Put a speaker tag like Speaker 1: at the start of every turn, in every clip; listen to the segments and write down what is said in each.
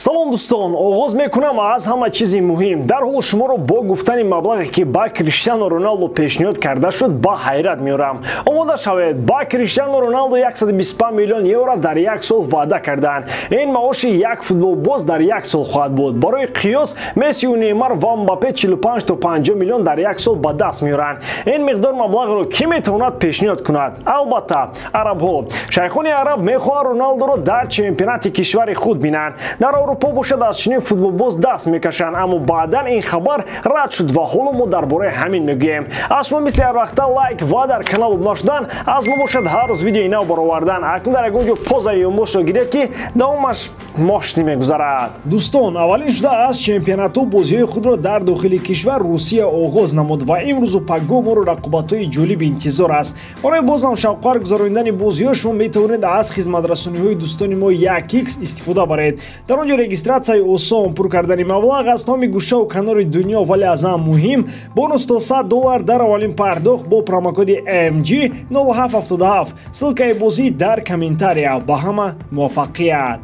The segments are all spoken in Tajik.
Speaker 1: Салом дӯстон, оғоз мекунам аз ҳама чизи муҳим. Дар ҳол шуморо бо гуфтани маблағе ки ба Криштиану Роналду пешниҳод карда шуд ба ҳайрат меорам. Омода шавед, ба Криштиану Роналду 125 миллион евро дар як сол ваъда карданд. Ин маоши як футболбоз дар як сол хоҳад буд. Барои қиёс, Мессию Неймар ва Мбаппе 45 то 50 миллион дар як сол ба даст меоранд. Ин миқдор маблағро кӣ метавонад пешниҳод кунад? Албатта, арабҳо. Шайхони араб мехоҳанд Роналдуро дар чемпионати кишвари худ бинанд. Дар Аврупо бошад аз чунин футболбоз даст мекашанд, аммо баъдан ин хабар рад шуд ва ҳоло мо дар бораи ҳамин мегӯем. Аз шумо мисли ҳар вақта лайк ва дар канал обуна шудан, аз мо бошад ҳар рӯз видеои нав баровардан. Акнун дар ягон ҷо позаи ёмбошро гиред, ки давомаш мошни мегузарад.
Speaker 2: Дӯстон, аввалин шуда аз чемпионатҳо бозиҳои худро дар дохили кишвар Русия оғоз намуд ва имрӯзу пагоҳ моро рақобатҳои ҷолиб интизор аст. Барои бозам шавқовар гузаронидани бозиҳо шумо метавонед аз хизматрасониҳои дӯстони мо 1x истифода баред. Дар он ҷо регистратсияи осон, пур кардани маблағ аз номи гӯшаву канори дунё, вале аз ҳам муҳим бонус то $100 дар аввалин пардохт бо промокоди MG 0777. Ссылкаи бозӣ дар комментария. Ба ҳама муваффақият!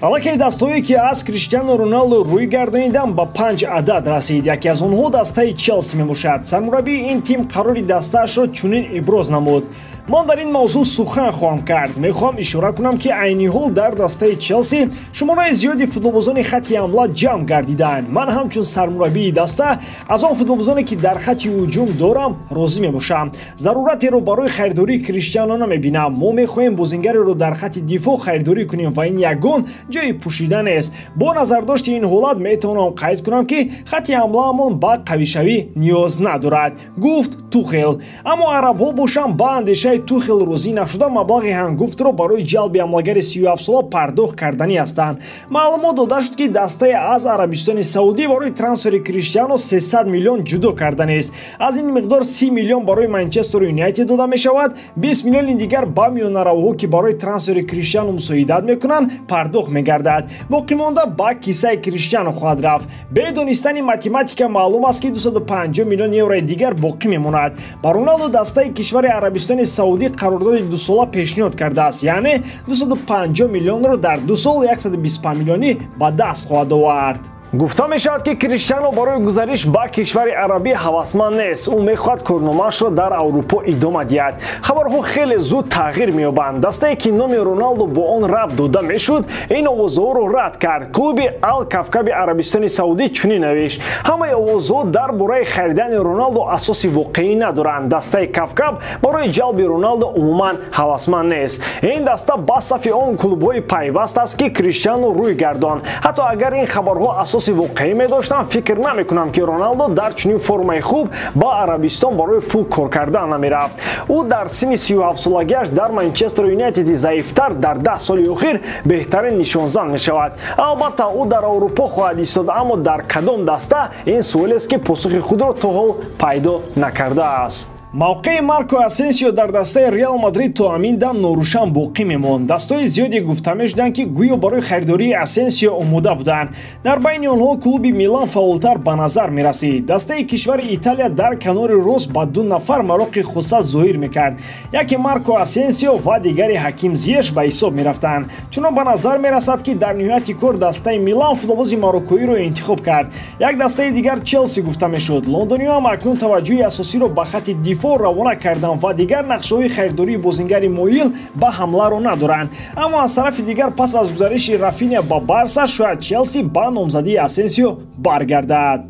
Speaker 2: Аллакай дастҳое ки аз Криштиану Роналду рӯй гардониданд ба 5 адад расид. Яке аз онҳо дастаи Челси мебошад. Сармураббии ин тим қарори дастаашро чунин иброз намуд: ман дар ин мавзӯъ сухан хоҳам кард. Мехоҳам ишора кунам, ки айни ҳол дар дастаи Челси шумораи зиёди футболбозони хати ҳамла ҷамъ гардиданд. Ман ҳамчун сармураббии даста аз он футболбозоне ки дар хати ҳуҷум дорам розӣ мебошам. Заруратеро барои харидории Криштиано намебинам. Мо мехоҳем бозингареро дар хати дифоъ харидорӣ кунем ва ин ягон ҷои пӯшида нест. Бо назардошти ин ҳолат метавонам қайд кунам, ки хати ҳамлаамон ба қавишавӣ ниёз надорад, гуфт Тухел. Аммо арабҳо бошанд ба андешаи Тухел розӣ нашуда маблағи ҳангуфтро барои ҷалби ҳамлагари 37сола пардохт карданӣ ҳастанд. Маълумот дода шуд, ки дастаи аз Арабистони Саудӣ барои трансфери Криштиано 300 миллион ҷудо карданист. Аз ин миқдор 30 миллион барои Манчестер Юнайтед дода мешавад, 20 миллиони дигар ба миёнаравҳо, ки барои трансфери Криштиано мусоидат мекунанд, пардохт мегардад. Боқимонда ба кисаи Криштиано хоҳад рафт. Бе донистани математика маълум аст, ки 250 миллион еврои дигар боқӣ мемонад. Ба Роналду дастаи кишвари Арабистони Саудӣ қарордоди дусола пешниҳод кардааст, яъне 250 миллионро дар 2 сол 125 миллионӣ ба даст хоҳад овард.
Speaker 1: Гуфта мешавад, ки Криштиано барои гузариш ба кишвари арабӣ ҳавасманд нест. Ӯ мехоҳад корномаашро дар Аврупо идома диҳад. Хабарҳо хеле зуд тағйир меёбанд. Дастае ки номи Роналду бо он рабт дода мешуд, ин овозҳоро рад кард. Клуби Ал-Кавкаби Арабистони Саудӣ чунин навишт: ҳамаи овозҳо дар бораи харидани Роналду асоси воқеӣ надоранд. Дастаи Кавкаб барои ҷалби Роналду умуман ҳавасманд нест. Ин даста ба сафи он клубҳои пайваст аст, ки Криштиану рӯй гардонд. Ҳатто агар ин хабарҳо асоси воқеӣ медоштам, фикр намекунам, ки Роналдо дар чунин формаи хуб ба Арабистон барои пул кор кардан намерафт. Ӯ дар синни 37солагиаш дар Манчестер Юнайтеди заифтар дар 10 соли охир беҳтарин нишонзан мешавад. Албатта, ӯ дар Аврупо хоҳад истод, аммо дар кадом даста, ин суолест, ки посухи худро то ҳол пайдо накардааст.
Speaker 2: Мавқеи Марко Асенсио дар дастаи Реал Мадрид то ҳамин дам норӯшан боқӣ мемонд. Дастҳои зиёде гуфта мешуданд, ки гӯё барои харидории Асенсио омода буданд. Дар байни онҳо клуби Милан фаъолтар ба назар мерасид. Дастаи кишвари Италия дар канори рост ба 2 нафар мароқи хоса зоҳир мекард. Яке Марко Асенсио ва дигари Ҳаким Зиеш ба ҳисоб мерафтанд. Чунон ба назар мерасад, ки дар ниҳояти кор дастаи Милан футболбози мароккоиро интихоб кард. Як дастаи дигар Челси гуфта мешуд. Лондониҳо ҳам акнун таваҷҷӯҳи асосиро ба хати дифоъ равона карданд ва дигар нақшаҳои харидории бозингари моил ба ҳамларо надоранд. Аммо аз тарафи дигар пас аз гузариши Рафиня ба Барса шояд Челси ба номзадии Асенсио баргардад.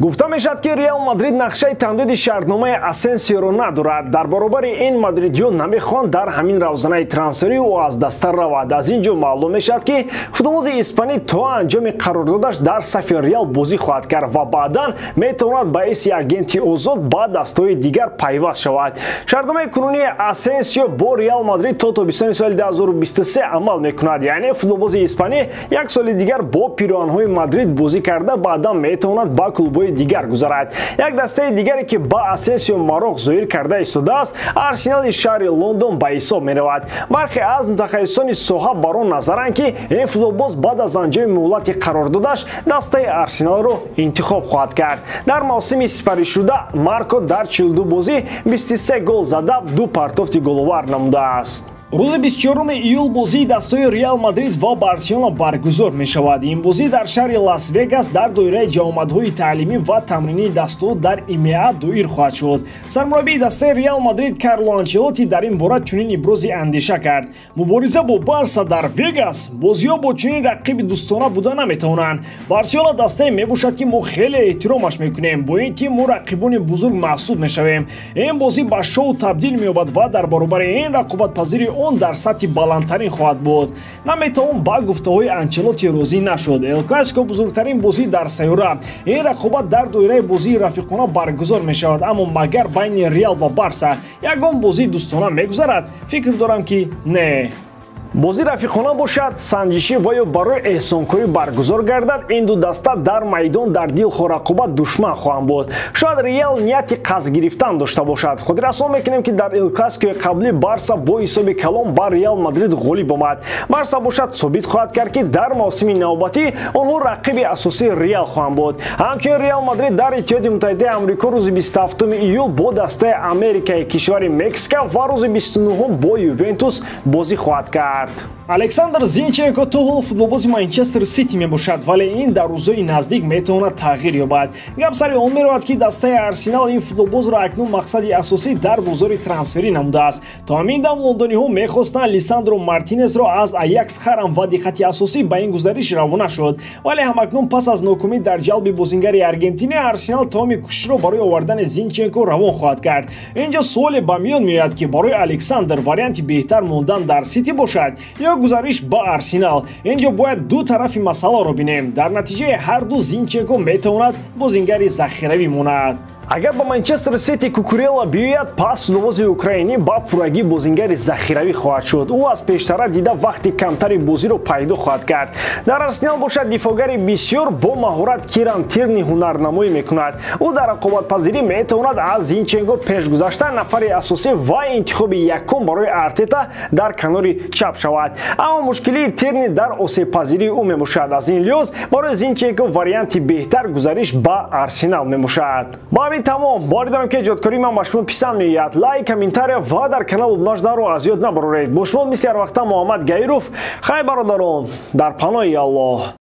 Speaker 1: Гуфта мешавад, ки Реал Мадрид нақшаи тамдиди шартномаи Асенсиоро надорад. Дар баробари ин мадридиён намехоҳанд дар ҳамин равзанаи трансферӣ ӯ аз даста равад. Аз ин ҷо маълум мешавад, ки футболбози испанӣ то анҷоми қарордодаш дар сафи Реал бозӣ хоҳад кард ва баъдан метавонад ба ҳайси агенти озод ба дастҳои дигар пайваст шавад. Шартномаи кунунии Асенсио бо Реал Мадрид то тобистони соли 2023 амал мекунад. Яъне футболбози испанӣ як соли дигар бо пироҳанҳои Мадрид бозӣ карда баъдан метавонад ба клубҳои дигар гузарад. Як дастаи дигаре ки ба Асенсио мароқ зоҳир карда истодааст, Арсенали шаҳри Лондон ба ҳисоб меравад. Бархе аз мутахассисони соҳа бар он назаранд, ки ин футболбоз баъд аз анҷоми муҳлати қарордодаш дастаи Арсеналро интихоб хоҳад кард. Дар мавсими сипаришуда Марко дар 42 бозӣ 23 гол зада, 2 партофти головар намудааст.
Speaker 2: Рӯзи 24 июл бозии дастаи Реал Мадрид ва Барселона баргузор мешавад. Ин бозӣ дар шаҳри Лас-Вегас дар доираи ҷамъомадҳои таълимӣ ва тамринии дастаҳо дар ИМА доир хоҳад шуд. Сармураббии дастаи Реал Мадрид Карло Анчелотти дар ин бора чунин ибрози андеша кард: мубориза бо Барса дар Вегас, бозиҳо бо чунин рақиби дӯстона буда наметавонанд. Барселона дастае мебошад, ки мо хеле эҳтиромаш мекунем. Бо ин тим мо рақибони бузург маҳсуб мешавем. Ин бозӣ ба шоу табдил меёбад ва дар баробари ин рақобатпазири он дар сатҳи баландтарин хоҳад буд. Наметавон ба гуфтаҳои Анчелотти розӣ нашуд. Эл Классико бузургтарин бозӣ дар сайёра. Ин рақобат дар доираи бозии рафиқона баргузор мешавад, аммо магар байни Реал ва Барса ягон бозии дӯстона мегузарад? Фикр дорам, ки не.
Speaker 1: Бозӣ рафиқона бошад, санҷишӣ ва ё барои эҳсонкорӣ баргузор гардад, ин ду даста дар майдон дар дилхоҳ рақобат душман хоҳанд буд. Шояд Реал нияти қасд гирифтан дошта бошад. Хотиррасон мекунем, ки дар Эл Классикои қаблӣ Барса бо ҳисоби калон ба Реал Мадрид ғолиб омад. Барса бошад собит хоҳад кард, ки дар мавсими навбатӣ онҳо рақиби асосии Реал хоҳанд буд. Ҳамчунин Реал Мадрид дар Иттиҳоди Муттаҳидаи Амрико рӯзи 27 июл бо дастаи Америкаи кишвари Мексика ва рӯзи 29 бо Ювентус бозӣ хоҳад кард.
Speaker 2: Александр Зинченко то ҳол футболбози Манчестер Сити мебошад, вале ин дар рӯзҳои наздик метавонад тағйир ёбад. Гап сари он меравад, ки дастаи Арсенал ин футболбозро акнун мақсади асосӣ дар бозори трансферӣ намудааст. То ҳамин дам лондониҳо мехостанд Лисандро Мартинесро аз Аякс харам ва диққати асосӣ ба ин гузариш равона шуд. Вале ҳамакнун пас аз нокомӣ дар ҷалби бозингари Аргентини, Арсенал тамоми кӯшишро барои овардани Зинченко равон хоҳад кард. Инҷо суоле ба миён меояд, ки барои Александр варианти беҳтар мондан дар Сити бошад ё гузариш ба Арсенал. Инҷо бояд ду тарафи масъаларо бинем. Дар натиҷаи ҳар ду Зинченко метавонад бозингари захиравӣ монад.
Speaker 1: Агар ба Манчестер Сити Кукурелла биёяд, пас футболбози украинӣ ба пуррагӣ бозингари захиравӣ хоҳад шуд. Ӯ аз пештара дида вақти камтари бозиро пайдо хоҳад кард. Дар Арсенал бошад, дифоъгари бисёр бо маҳорат Киран Тирни ҳунарнамоӣ мекунад. Ӯ дар рақобатпазирӣ метавонад аз Зинченко пешгузашта нафари асосӣ ва интихоби якум барои Артета дар канори чап шавад. Аммо мушкилии Тирни дар осебпазирии ӯ мебошад. Аз ин лиҳоз барои Зинченко варианти беҳтар гузариш ба Арсенал мебошад. Тамом, бори дорам, ки эҷодкории ман ба шумо писанд меояд. Лайк, комментария ва дар канал обуна шуданро аз ёд набароред. Бо шумо мисли ҳар вақта Муҳаммад Гаиров. Хайр, бародарон, дар паноҳи Аллоҳ.